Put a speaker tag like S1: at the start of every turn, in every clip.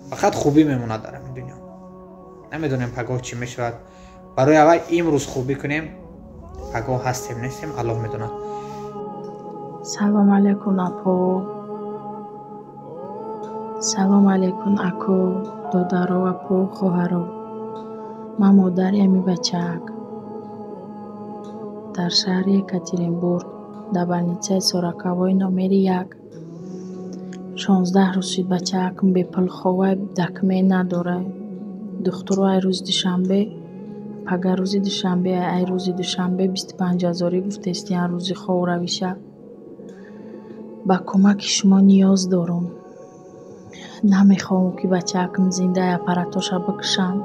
S1: Фақат хубӣ мемонад дар ҳамин дунё. Намедонем пагоҳ чӣ мешавад. Барои аввал имрӯз хубӣ кунем, пагоҳ ҳастем нестем, Аллоҳ медонад.
S2: Салом алейкум апо. Салом алейкум ако, додаро, апо, хоҳаро. Ман модари ҳамин бачаак. Дар шаҳри Екатеринбург, дар больницаи сороковой номери 1. 16 рӯз шуд бачаакам бепул ховай, документ надорад. Духтуро ай рӯзи душанбе, пага рӯзи душанбе, ай рӯзи душанбе 25 ҳазорӣ гуфтестиян рӯзи хов равиша. Ба кӯмаки шумо ниёз дорам. Намехоҳам, ки бачаакам зинда аппаратоша бикушанд.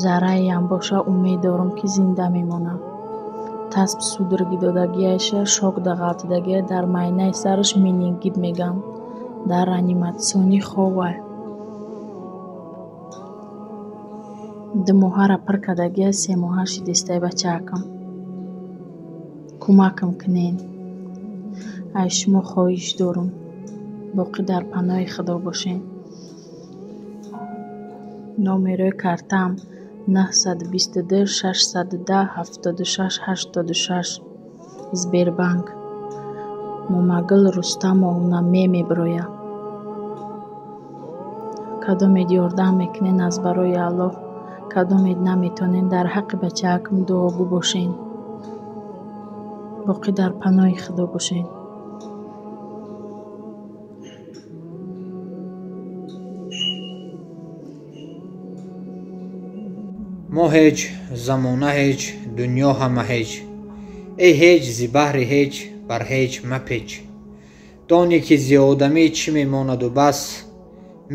S2: Зарраеам боша, умед дорам, ки зинда мемонад. Тасб судороги додагиаша, шок дағалтидагия, дар майнаи сараш менингит мегӯянд. Дар реаниматсионӣ ховай. 2 моҳара пур кардагия, 3 моҳа шидистай бачаакам. Кӯмакам кунед. Ай шумо хоҳиш дорам. Боқӣ дар паноҳи Худо бошед. Номерои картаам 922 610 76 86 Сбербанк. Момагул Рустамовна мебирояд. Кадомед ёрдам мекунед аз барои Аллоҳ, кадомед наметонед, дар ҳаққи бачаакам дуогӯ бошед. Боқӣ дар паноҳи Худо бошед.
S1: Мо ҳеҷ, замона ҳеҷ, дунё ҳама ҳеҷ. Эй ҳеҷ, зи баҳри ҳеҷ, бар ҳеҷ мапеч. Дони ки зи одамӣ чӣ мемонаду бас,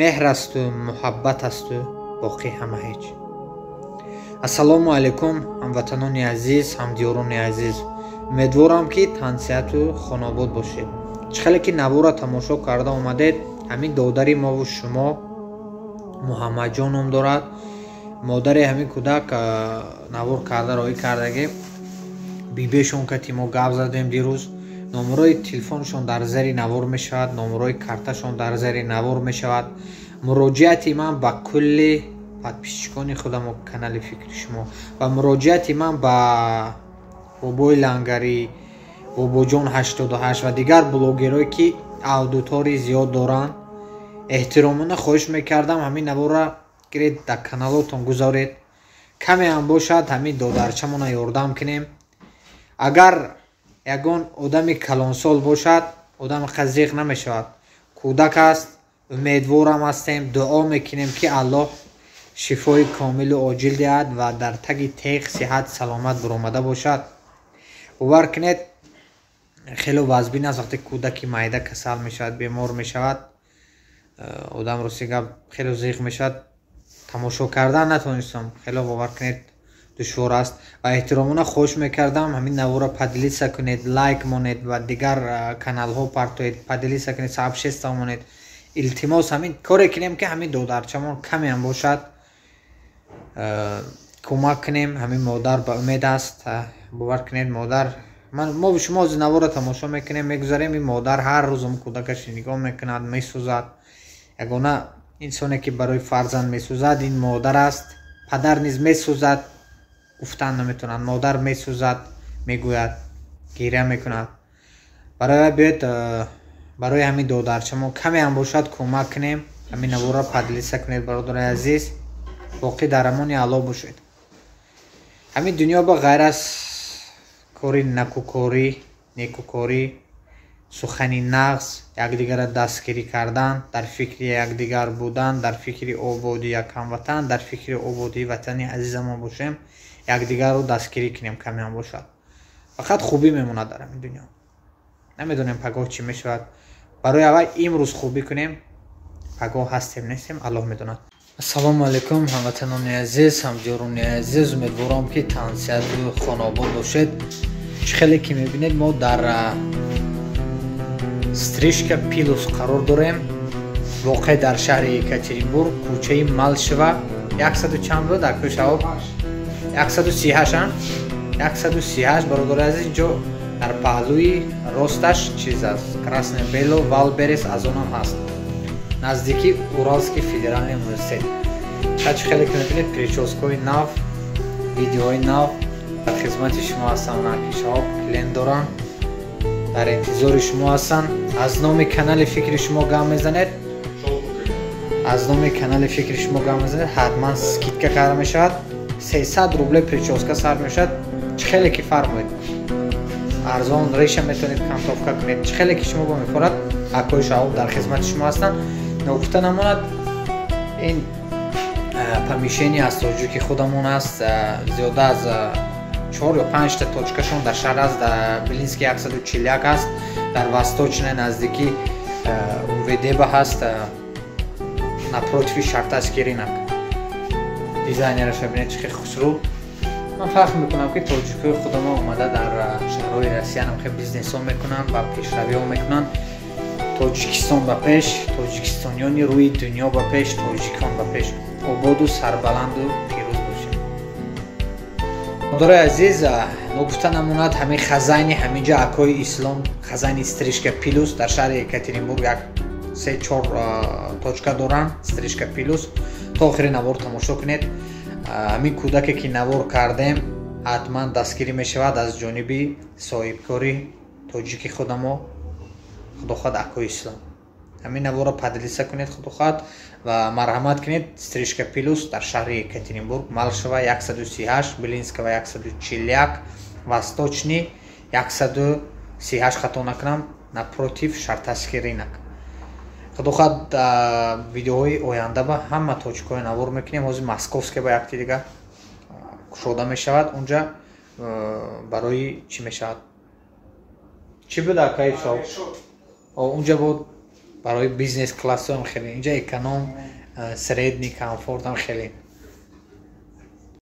S1: меҳр асту муҳаббат асту боқӣ ҳама ҳеҷ. Ассалому алайкум, ҳамватанони азиз, ҳамдиёрони азиз. Умедворам, ки тансиҳату хонобод бошед. Чӣ хеле ки навора тамошо карда омадед, ҳамин додари мову шумо Муҳаммадҷон ном дорад. Модари ҳамин кӯдак навор карда роҳӣ кардагӣ. Бибешон кати мо гап задем дирӯз. Номерои телефоншон дар зери навор мешавад, номерои карташон дар зери навор мешавад. Муроҷиати ман ба кулли подписчикони худам ва канали фикри шумо ва муроҷиати ман ба бобои Лангарӣ, бобоҷон 88 ва дигар блогерое ки аудитории зиёд доранд, эҳтиромона хоҳиш мекардам ҳамин наворро гиред дар каналотон гузоред. Каме ҳам бошад ҳамин додарчамона ёрдам кунем. Агар ягон одами калонсол бошад, одам қазиқ намешавад. Кӯдак аст, умедворам ҳастем, дуо мекунем, ки Аллоҳ шифои комилу оҷил диҳад ва дар таги теғ сиҳат саломат буромада бошад. Бовар кунед, хело вазбин аст вақте кӯдаки майда касал мешавад, бемор мешавад, одам рости гап хело зиқ мешавад. Тамошо кардан натонистам, хело бовар кунед душвор аст ва эҳтиромона хоҳиш мекардам ҳамин наворро поделиться кунед, лайк монед ва дигар каналҳо партоед, поделиться кунед, сообщество монед. Илтимос ҳамин коре кунем, ки ҳамин додарчамон каме ҳам бошад кӯмак кунем. Ҳамин модар ба умед аст. Бовар кунед, модар мо шумо аз наворро тамошо мекунем, мегузарем, ин модар ҳар рӯз он кӯдакашро нигоҳ мекунад, месӯзад. Ягона инсоне ки барои фарзанд месӯзад ин модар аст. Падар низ месӯзад, гуфтан наметавонад. Модар месӯзад, мегӯяд, гиря мекунад. Барои биёед барои ҳамин додарчамон каме ҳам бошад кӯмак кунем. Ҳамин наворро поделиться кунед, бародари азиз. Боқӣ дар амони Аллоҳ бошед. Ҳамин дунё ба ғайр аз кори накӯкорӣ, некӯкорӣ, сухани нағз, якдигарро дастгирӣ кардан, дар фикри якдигар будан, дар фикри ободии як ҳамватан, дар фикри ободии ватани азизамон бошем, якдигарро дастгирӣ кунем, каме ҳам бошад. Фақат хубӣ мемонад дар ҳамин дунё. Намедонем пагоҳ чӣ мешавад. Барои аввал имрӯз хубӣ кунем, пагоҳ ҳастем нестем, Аллоҳ медонад. Ассалому алайкум, ҳамватанони азиз, ҳамдиёрони азиз. Умедворам, ки тансиҳату хонобод бошед. Чӣ хеле ки мебинед, мо дар Стрижка Плюс қарор дорем. Воқеъ дар шаҳри Екатеринбург, кӯчаи Малшева, 100 чанд буд дар кӯчаҳо? 138, 138. Бародари азиз, инҷо дар паҳлӯи росташ чиз аст, Красное Бело, Вайлдберриз аз онам ҳаст. Наздики Уральский федеральный университет. Чӣ хеле ки мебинед, причёскаҳои нав, видеоҳои нав дар хизмати шумо ҳастанд. Аки Шаҳоб клиент доранд, дар интизори шумо ҳастанд. Аз номи канали фикри шумо гап мезанед, аз номи канали фикри шумо гап мезанед, ҳатман скидка карда мешавад. 300 рубле причёска сар мешавад. Чӣ хеле ки фармоед, арзон реша метавонед кантовка кунед, чӣ хеле ки шумо мефорад, акои Шаҳоб дар хизмати шумо ҳастанд. Ногуфта намонад, ин помещение аз тоҷики худамон аст. Зиёда аз чор ё панҷта точкашон дар шаҳр аст. Дар Белинский 141 аст, дар Восточная, наздики УВДба ҳаст, напротиви Шарташский рынок. Дизайнераша бинед, чӣ хел хушрӯ. Ман фахр мекунам, ки тоҷикои худамо омада дар шаҳрҳои Россиянам хел бизнесҳо мекунанд ва пешравиҳо мекунанд. Тоҷикистон ба пеш, тоҷикистониёни рӯи дунё ба пеш, тоҷикон ба пеш, ободу сарбаланду пирӯз бошед. Дорои азиз, ногуфта намонад, ҳамин хозяини ҳаминҷа акои Ислом, хозяини «Стрижка Плюс» дар шаҳри Екатеринбург як се чор точка доранд «Стрижка Плюс». То охири навор тамошо кунед. Ҳамин кӯдаке ки навор кардем, ҳатман дастгирӣ мешавад аз ҷониби соҳибкори тоҷики худамо, худо хоҳад, акои Ислом. Ҳамин наворро поделиться кунед, худо хоҳад, ва марҳамат кунед. «Стрижка Плюс» дар шаҳри Екатеринбург, Малышева 138, Белинского 141, Восточный 138, хато накунам, напротив Шарташский рынок. Худо хоҳад, видеоҳои оянда ба ҳама точкаҳои навор мекунем. Ҳозир Московская ба якти дига кушода мешавад. Унҷа барои чӣ мешавад? Чӣ буд, акаи Шаҳоб? Унҷа буд барои бизнес классам хеле, инҷа эконом, средний, комфортам хеле.